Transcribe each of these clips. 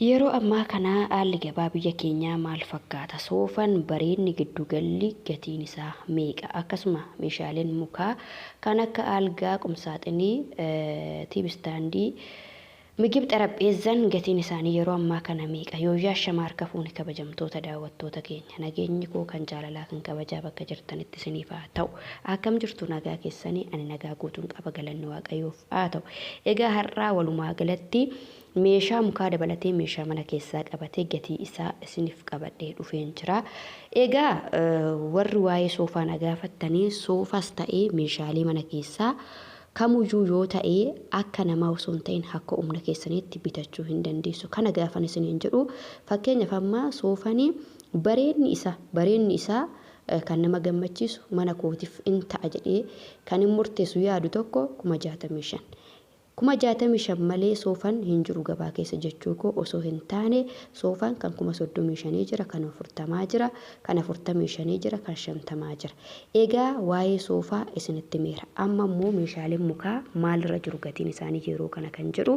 Yeroo ammaa kana haalli gabaa biyya keenyaa maal fakkaata? Soofaan bareedni giddugalli gatiin isaa meeqa? Akkasuma meeshaaleen mukaa kan akka algaa, qumsaaxinii, TV stand, migib xarapheezzan gatiin isaanii yeroo ammaa kana meeqa? Yooyyaa shama harka fuuni kabajamtoota daawwattoota keenya. Nageenyi koo kan jaalalaa kan kabajaa bakka jirtanitti isiniif haa ta'u. Akkam jirtu nagaa keessanii? Ani nagaa guutuun qaba, galanni Waaqayyoof haa ta'u. Egaa har'aa walumaa galatti meeshaa mukaa dabalatee meeshaa mana keessaa qabatee gatii isaa isiniif qabadhee dhufeen jira. Egaa warri waa'ee soofaa na gaafattanii, soofas ta'ee meeshaalee mana keessaa kamuyyuu yoo ta'e akka namaa osoo hin ta'in akka humna keessaniitti bitachuu hin dandeessu. Kana gaafan isiniin jedhu, fakkeenyaaf amma soofanii bareenni isaa kan nama gammachiisu, mana kootiif in ta'a jedhee kan hin murteessu yaadu tokko 65,000. 65,000 malee soofaan hin jiru gabaa keessa jechuu koo osoo hin taane, soofaan kan 35,000 jira, kan 40 jira, kan 45 jira, kan 50 jira. Egaa waa'ee soofaa isinitti meera. Amma immoo meeshaaleen mukaa maalirra jiru gatiin isaanii yeroo kana kan jedhu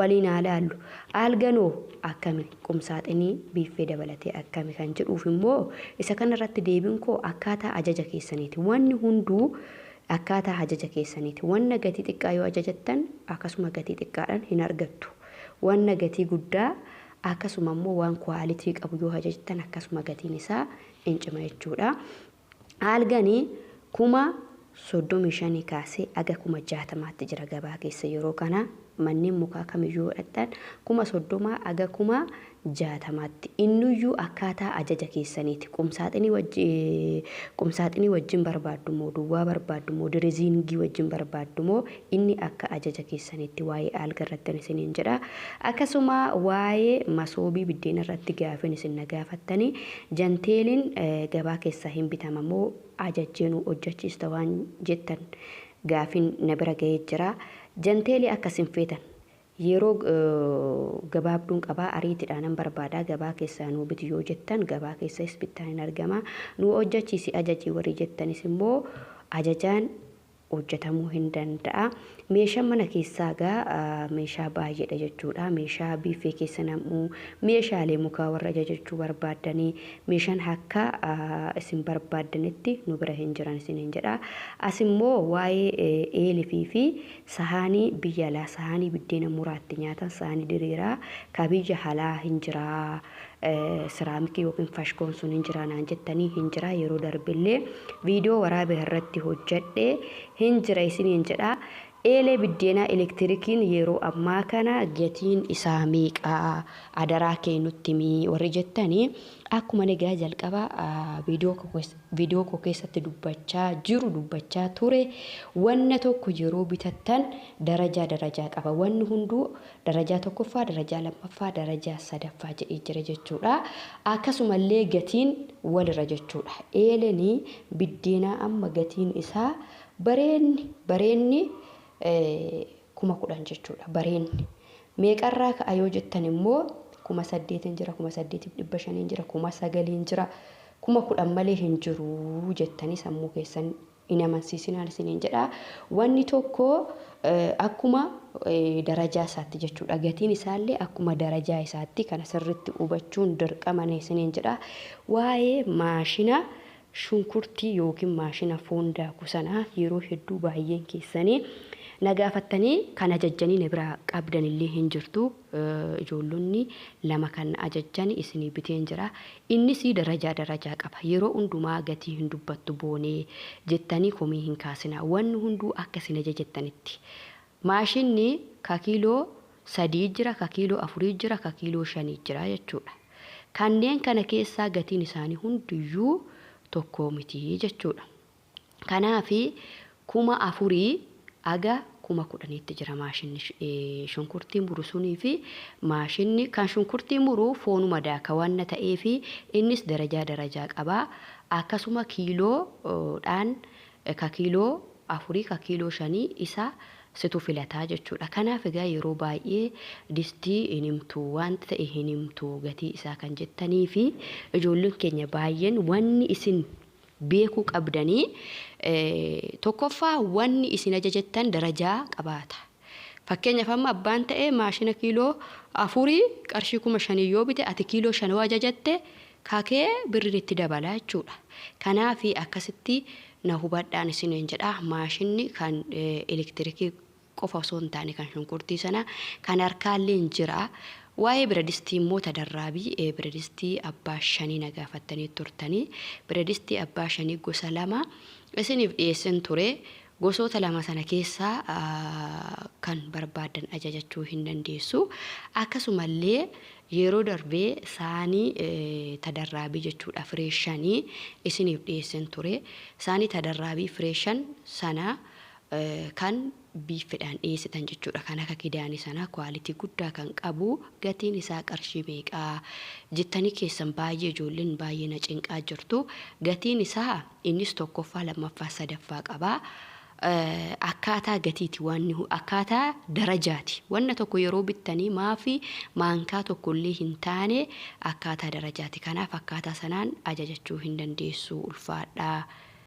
waliin haa laallu. Alganoo akkami, qumsaaxinii biiffee dabalatee akkami kan jedhuuf immoo isa kanarratti deebiin koo akkaataa ajaja keessaniiti. Wanni hunduu akkaataa ajaja keessaniiti. Wanna gatii xiqqaa yoo ajajattan akkasuma gatii xiqqaadhaan hin argattu. Wanna gatii guddaa akkasuma immoo waan quality qabu yoo ajajattan akkasuma gatiin isaa hin cima jechuudha. Alganii 35,000 kaasee aga 60,000tti jira gabaa keessa yeroo kana. Manneen mukaa kamiyyuu godhattan 30,000 aga 60,000tti. Innuyyuu akkaataa ajaja keessaniiti. Qumsaaxinii wajjin barbaaddu moo, duwwaa barbaaddu moo, dressing wajjin barbaaddu moo, inni akka ajaja keessaniitti waa'ee alga irratti isiniin jedha. Akkasuma waa'ee masoobii biddeena irratti gaafin isin na gaafattanii, janteeliin gabaa keessaa hin bitama moo ajajjeenuu hojjechiista waan jettan gaafin na bira ga'ee jira. Janteelii akkasin feetan yeroo gabaabduun qabaa, ariitiidhaan nan barbaadaa, gabaa keessaa nuu biti yoo jettan gabaa keessas bittaan hin argama. Nuu hojjechiisi ajajii warri jettanis immoo ajajaan hojjetamuu hin danda'a. Meeshaan mana keessaa gaa meeshaa baay'eedha jechuudha. Meeshaa biiffee keessa nam'uu, meeshaalee mukaa warra ajajachuu barbaaddanii, meeshaan akka isin barbaaddanitti nu bira hin jiran isiniin jedha. As immoo waa'ee eelifii fi sahaanii biyya alaa, sahaanii biddeena muraatti nyaatan, sahaanii diriiraa ka biyya alaa hin jiraa. Siraamikii yookiin fashkoon sun hin jira naan jettanii, hin jira. Yeroo darbillee viidiyoo waraabee irratti hojjedhe, hin jira isiniin jedha. Eelee biddeenaa elektirikiin yeroo ammaa kana gatiin isaa meeqaa, adaraa kee nutti himi warri jettanii, akkuma egaa jalqaba viidiyoo koo keessatti dubbachaa jiru, dubbachaa ture, wanna tokko yeroo bitattan darajaa darajaa qaba. Wanni hunduu darajaa tokkoffaa, darajaa lammaffaa, darajaa sadaffaa jedhee jira jechuudha. Akkasumallee gatiin walirra jechuudha. Eeleen biddeenaa amma gatiin isaa bareenni 10,000 jechuudha. Bareenni meeqarraa ka'a yoo jettan immoo 8,000 jira, 8,500 jira, 9,000 jira, 10,000 malee hin jiru jettanii sammuu keessan hin amansiisinaan isiniin jedha. Wanni tokko akkuma darajaa isaatti jechuudha. Gatiin isaallee akkuma darajaa isaatti, kana sirriitti hubachuun dirqama isiniin jedha. Waa'ee maashina shunkurtii yookiin maashina foon daaku sanaa yeroo hedduu baay'een keessanii na gaafattanii kan ajajjanii na biraa qabdanillee hin jirtu. Ijoollonni lama kan ajajjan isinii biteen jira. Innis darajaa darajaa qaba. Yeroo hundumaa gatii hin dubbattu boonee jettanii komii hin kaasinaa. Wanni hunduu akka isin ajajattanitti. Maashinni ka kiiloo 3 jira, ka kiiloo 4 jira, ka kiiloo 5 jira jechuudha. Kanneen kana keessaa gatiin isaanii hundiyyuu tokko miti jechuudha. Kanaafi 4,000 aga 10,000tti jira maashinni shunkurtii muru sunii fi maashinni kan shunkurtii muru foonuma daaka wanna ta'eefi innis darajaa darajaa qaba. Akkasuma kiiloodhaan ka kiiloo 4, ka kiiloo 5 isa situ filataa jechuudha. Kanaaf egaa yeroo baay'ee distii hin himtu, wanti ta'e hin himtu gatii isaa kan jettanii fi ijoolleen keenya baay'een, wanni isin beekuu qabdanii, tokkoffaa wanni isin ajajattan darajaa qabaata. Fakkeenyaaf amma abbaan ta'ee maashina kiiloo 4 qarshii 5,000 yoo bite, ati kiiloo 5 yoo ajajatte kakee birriin itti dabala jechuudha. Kanaaf akkasitti na hubadhaan isiniin jedha. Maashinni kan elektirikii qofa osoo hin taane kan shunkurtii sana kan harkaallee hin jira. Waa'ee biradistii immoo tadarraabii biradistii abbaa 5 na gaafattanii turtanii, biradistii abbaa 5 gosa 2 isiniif dhiyeessin ture. Gosoota 2 sana keessaa kan barbaadan ajajachuu hin dandeessu. Akkasumallee yeroo darbee saanii tadarraabii jechuudha firee 5 isiniif dhiyeessin ture. Saanii tadarraabii firee 5 sana kan biiffedhaan dhiyeessitan jechuudha. Kan akka kidaanii sana kwaalitii guddaa kan qabu gatiin isaa qarshii meeqaa jettanii keessan baay'ee ijoolleen baay'ee na cinqaa jirtu. Gatiin isaa innis 1ffaa, 2ffaa, 3ffaa qaba. Akkaataa gatiiti, wanni akkaataa darajaati. Wanna tokko yeroo bittanii maafi maankaa tokkollee hin taane akkaataa darajaati. Kanaaf akkaataa sanaan ajajachuu hin dandeessu, ulfaadhaa.